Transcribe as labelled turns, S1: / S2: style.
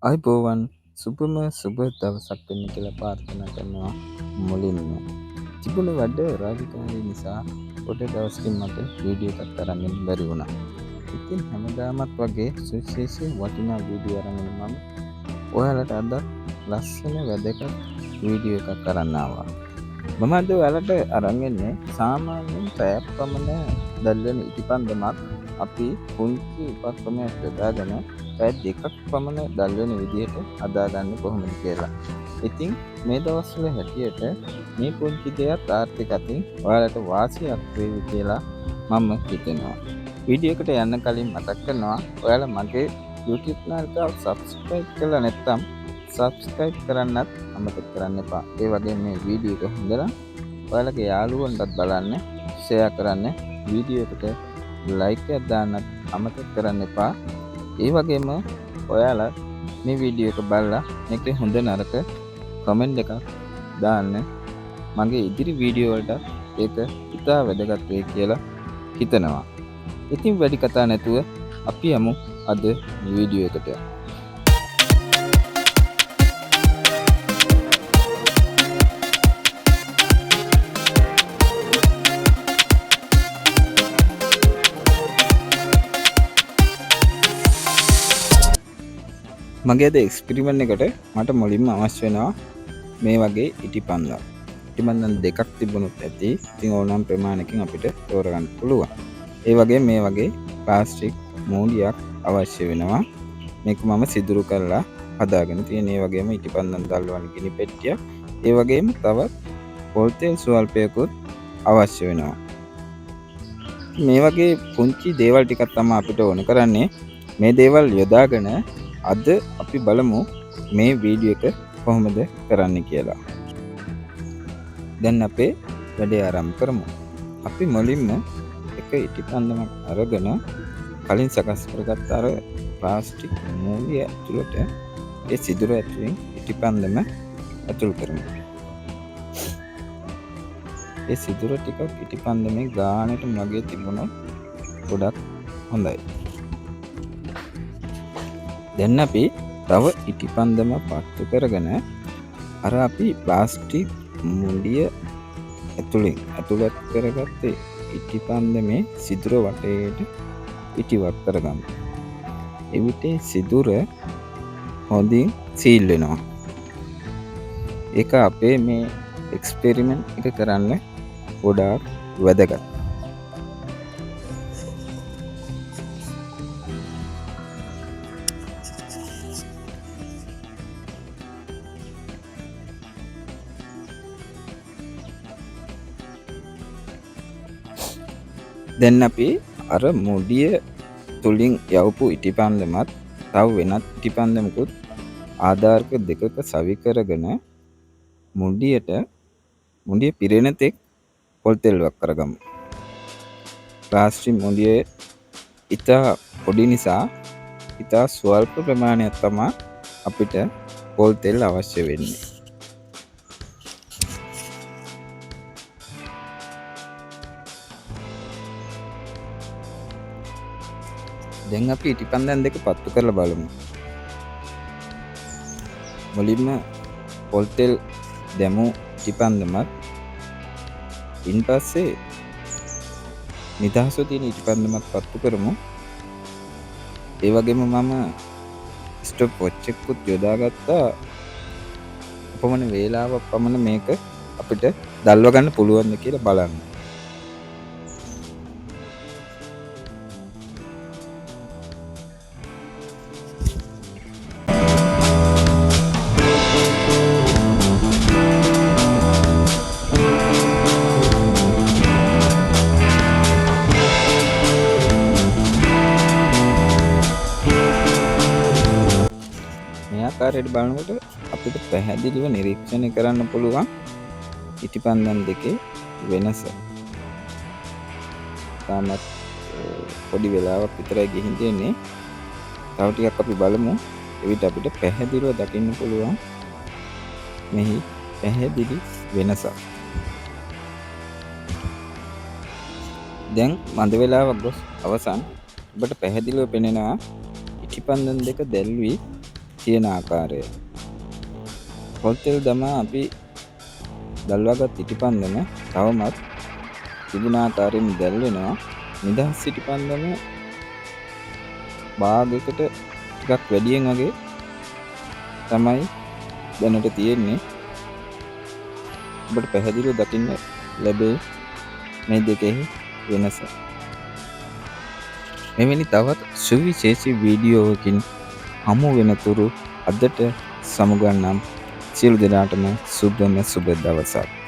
S1: ආයුබෝවන් සුබම සුබ දවසක් වෙන්න කියලා ප්‍රාර්ථනා කරනවා. මුලින්ම තිබුණ වැඩ රාජකාරී නිසා පොඩ දවසකින් මට වීඩියෝ එකක් අරන් එන්න බැරි වුණා. ඉතින් හැමදාමත් වගේ සුවිශේෂී වටිනා වීඩියෝ අරන් එන මම ඔයාලට අද ලස්සන වැදගත් වීඩියෝ එකක් අරන් ආවා. මම අද ඔයාලට අරන් එන්නේ සාමාන්‍යයෙන් පැයක් පමණ දැල්වෙන ඉටිපන්දමක් අපි පුංචි උපක්‍රමයක් යොදාගෙන පැය දෙකක් පමණ දැල්වෙන විදිහට හදාගන්නේ කොහොමද කියලා. ඉතින් මේ දවස්වල හැටියට මේ පුංචි දෙයත් ආර්ථික අතින් ඔයාලට වාසියක් වේවි කියලා මම හිතනවා. වීඩියෝ එකට යන්න කලින් මතක් කරනවා ඔයාලා මගේ YouTube නාලිකාව සබ්ස්ක්‍රයිබ් කරලා නැත්නම් සබ්ස්ක්‍රයිබ් කරන්නත් අමතක කරන්න එපා. ඒ වගේම මේ වීඩියෝ එක හොඳ නම් ඔයාලගේ යාළුවන්ටත් බලන්න, ෂෙයා කරන්න, වීඩියෝ එකට ලයික් එකක් දාන්නත් අමතක කරන්න එපා. ඒ වගේම ඔයාලා මේ වීඩියෝ එක බලලා මේකේ හොඳ නරක කමෙන්ට් එකක් දාන්න. මගේ ඉදිරි වීඩියෝ වලට ඒක ඉතා වැදගත් වෙයි කියලා හිතනවා. ඉතින් වැඩි කතා නැතුව අපි යමු අද වීඩියෝ එකට. මගේ අද එක්ස්පෙරිමන්ට් එකට මට මුලින්ම අවශ්‍ය වෙනවා මේ වගේ ඉටිපන්දම්. ඉටිපන්දම් දෙකක් තිබුණොත් ඇති. ඉතින් ඕනෑම ප්‍රමාණයකින් අපිට තෝරගන්න පුළුවන්. ඒ වගේ මේ වගේ ප්ලාස්ටික් මූඩියක් අවශ්‍ය වෙනවා. මේක මම සිදුරු කරලා හදාගෙන තියෙන. ඒ වගේම ඉටිපන්දම් දල්වන ගිනි පෙට්ටියක්. ඒ වගේම තවත් පොල් තෙල් ස්වල්පයකුත් අවශ්‍ය වෙනවා. මේ වගේ පුංචි දේවල් ටිකක් තමයි අපිට ඕන කරන්නේ. මේ දේවල් යොදාගෙන අද අපි බලමු මේ වීඩියෝ එක කොහොමද කරන්න කියලා. දැන් අපේ වැඩේ ආරම්භ කරමු. අපි මුලින්ම එක ඉටිපන්දමක් අරගෙන කලින් සකස් කරගත්ත අර ප්ලාස්ටික් මූලිය ඇතුළට ඒ සිදුර ඇතුලෙන් ඉටිපන්දම ඇතුල් කරමු. ඒ සිදුර ටිකක් ඉටිපන්දමේ ගානට මගේ තිබුණොත් ගොඩක් හොඳයි. දැන් අපි තව ඉටිපන්දම පත්තු කරගෙන අර අපි ප්ලාස්ටික් මුඩිය ඇතුලෙන් ඇතුළත් කරගත්තේ ඉටිපන්දමේ සිදුර වටේට ඉටිවක් කරගමු. එවිට සිදුර හොඳින් සීල් වෙනවා. ඒක අපේ මේ එක්ස්පෙරිමන්ට් එක කරන්න ගොඩාක් වැදගත්. දැන් අපි අර මුඩිය තුලින් යවපු ඉටිපන්දමත් තව වෙනත් ඉටිපන්දමකුත් ආධාරක දෙකක සවි කරගෙන මුඩිය පිරෙන තෙක් පොල් තෙල් වක් කරගමු. ප්ලාස්ටික් මුඩිය ඉතා පොඩි නිසා ඉතා ස්වල්ප ප්‍රමාණයක් තමා අපිට පොල් තෙල් අවශ්‍ය වෙන්නේ. දැන් අපි ඉටිපන්දම් දෙක පත්තු කරලා බලමු. මුලින්ම පොල් තෙල් දැමූ ඉටිපන්දමත් ඉන්පස්සේ නිදහස්ව තියෙන ඉටිපන්දමත් පත්තු කරමු. ඒ වගේම මම ස්ටොප් වොච් එකකුත් යොදාගත්තා. අපමණ වේලාවක් පමණ මේක අපිට දල්ව ගන්න පුළුවන්ද කියලා බලන්න. මේ ආකාරයට බලනකොට අපිට පැහැදිලිව නිරීක්ෂණය කරන්න පුළුවන් ඉටිපන්දම් දෙකේ වෙනස. තාමත් පොඩි වෙලාවක් විතරයි ගිහින් තියෙන්නේ. තව ටිකක් අපි බලමු. එවිට අපිට පැහැදිලිව දකින්න පුළුවන් මෙහි පැහැදිලි වෙනසක්. දැන් මඳ වෙලාවක් ගොස් අවසන් ඔබට පැහැදිලිව පෙනෙනවා ඉටිපන්දම් දෙක දැල්වි තියෙන ආකාරය. පොල් තෙල් දමා අපි දල්වාගත් ඉටිපන්දම තවමත් තිබුණ ආකාරයෙන් දැල්වෙනවා. නිදහස් ඉටිපන්දම භාගයකට ටිකක් වැඩියෙන් වගේ තමයි දැනට තියෙන්නේ. ඔබට පැහැදිලිව දකින්න ලැබේ මේ දෙකෙහි වෙනස. මෙවැනි තවත් සුවිශේෂී වීඩියෝවකින් හමු වෙනතුරු අදට සමුගන්නම්. සියලු දෙනාටම සුබම සුබ දවසක්.